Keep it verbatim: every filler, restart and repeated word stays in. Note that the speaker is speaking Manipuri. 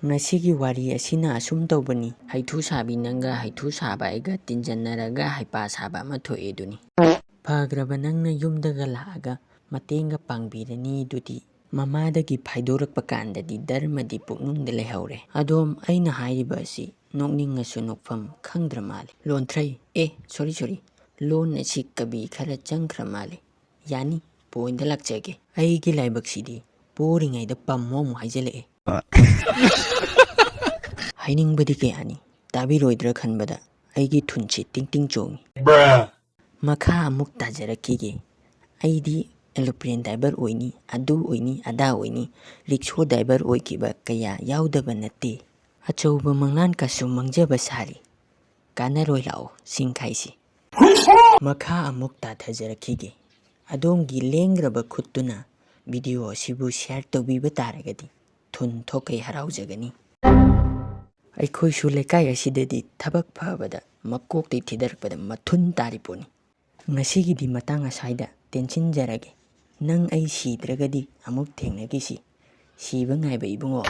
ꯉꯁꯤꯒꯤ ꯋꯥꯔꯤ ꯑꯁꯤꯅ ꯑꯁꯨꯝ ꯇꯧꯕꯅꯤ, ꯍꯩꯊꯨ ꯁꯥꯕꯤ ꯅꯪꯒ ꯍꯩꯊꯨ ꯁꯥꯕ ꯑꯩꯒ ꯇꯤꯟꯖꯟꯅꯔꯒ ꯍꯩꯄꯥ ꯁꯥꯕ ꯑꯃ ꯊꯣꯛꯑꯦ ꯑꯗꯨꯅꯤ꯫ ꯐꯈ꯭ꯔꯕ ꯅꯪꯅ ꯌꯨꯝꯗꯒ ꯂꯥꯛꯑꯒ ꯃꯇꯦꯡꯒ ꯄꯥꯡꯕꯤꯔꯅꯤ ꯑꯗꯨꯗꯤ꯫ ꯃꯃꯥꯗꯒꯤ ꯐꯥꯏꯗꯣꯔꯛꯄ ꯀꯥꯟꯗꯗꯤ ꯙꯔꯃꯗꯤ ꯄꯨꯛꯅꯨꯡꯗ ꯂꯩꯍꯧꯔꯦ꯫ ꯑꯗꯣꯝ, ꯑꯩꯅ ꯍꯥꯏꯔꯤꯕ ꯑꯁꯤ ꯅꯣꯛꯅꯤꯡꯉꯁꯨ ꯅꯣꯛꯐꯝ ꯈꯪꯗ꯭ꯔ ꯃꯥꯜꯂꯦ꯫ ꯂꯣꯟꯊ꯭ꯔꯩ, ꯑꯦ, ꯁꯣꯔꯤ, ꯁꯣꯔꯤ, ꯂꯣꯟ ꯑꯁꯤ ꯀꯕꯤ ꯈꯔ ꯆꯪꯈ꯭ꯔ ꯃꯥꯜꯂꯦ꯫ ꯌꯥꯅꯤ, ꯄꯣꯏꯟꯗ ꯂꯥꯛꯆꯒꯦ꯫ ꯑꯩꯒꯤ ꯂꯥꯏꯕꯛꯁꯤꯗꯤ ꯄꯣꯔꯤꯉꯩꯗ ꯄꯝꯃꯣ ꯑꯃꯨꯛ ꯍꯥꯏꯖꯜꯂꯛꯑꯦ꯫ ꯍꯥꯏꯅꯤꯡꯕꯗꯤ ꯀꯌꯥꯅꯤ, ꯇꯥꯕꯤꯔꯣꯏꯗ꯭ꯔꯥ ꯈꯟꯕꯗ ꯑꯩꯒꯤ ꯊꯨꯟꯁꯤ ꯇꯤꯡ ꯇꯤꯡ ꯆꯣꯡꯉꯤ꯫ ꯃꯈꯥ ꯑꯃꯨꯛ ꯇꯥꯖꯔꯛꯈꯤꯒꯦ꯫ ꯑꯩꯗꯤ ꯑꯦꯂꯣꯄ꯭ꯂꯦꯟ ꯗ꯭ꯔꯥꯏꯚꯔ ꯑꯣꯏꯅꯤ, ꯑꯗꯨ ꯑꯣꯏꯅꯤ, ꯑꯗꯥ ꯑꯣꯏꯅꯤ, ꯔꯤꯛꯁꯣ ꯗ꯭ꯔꯥꯏꯚꯔ ꯑꯣꯏꯈꯤꯕ ꯀꯌꯥ ꯌꯥꯎꯗꯕ ꯅꯠꯇꯦ꯫ ꯑꯆꯧꯕ ꯃꯪꯂꯥꯟ ꯀꯁꯨ ꯃꯪꯖꯕ ꯁꯥꯔꯤ꯫ ꯀꯥꯟꯅꯔꯣꯏ, ꯂꯥꯛꯑꯣ ꯁꯤꯡꯈꯥꯏꯁꯤ꯫ ꯃꯈꯥ ꯑꯃꯨꯛ ꯇꯥꯊꯖꯔꯛꯈꯤꯒꯦ꯫ ꯑꯗꯣꯝꯒꯤ ꯂꯦꯡꯈ꯭ꯔꯕ ꯈꯨꯠꯇꯨꯅ ꯚꯤꯗꯤꯑꯣ ꯑꯁꯤꯕꯨ ꯁꯤꯌꯥꯔ ꯇꯧꯕꯤꯕ ꯇꯥꯔꯒꯗꯤ ꯊꯨꯟ ꯊꯣꯛꯈꯩ ꯍꯔꯥꯎꯖꯒꯅꯤ꯫ ꯑꯩꯈꯣꯏꯁꯨ ꯂꯩꯀꯥꯏ ꯑꯁꯤꯗꯗꯤ ꯊꯕꯛ ꯐꯕꯗ ꯃꯀꯣꯛꯇꯩ ꯊꯤꯗꯔꯛꯄꯗ ꯃꯊꯨꯟ ꯇꯥꯔꯤ ꯄꯣꯠꯅꯤ꯫ ꯉꯁꯤꯒꯤꯗꯤ ꯃꯇꯥꯡ ꯑꯁ꯭ꯋꯥꯏꯗ ꯇꯦꯟꯁꯤꯟꯖꯔꯒꯦ꯫ ꯅꯪ ꯑꯩ ꯁꯤꯗ꯭ꯔꯒꯗꯤ ꯑꯃꯨꯛ ꯊꯦꯡꯅꯈꯤꯁꯤ꯫ ꯁꯤꯕ ꯉꯥꯏꯕ ꯏꯕꯨꯡꯉꯣ꯫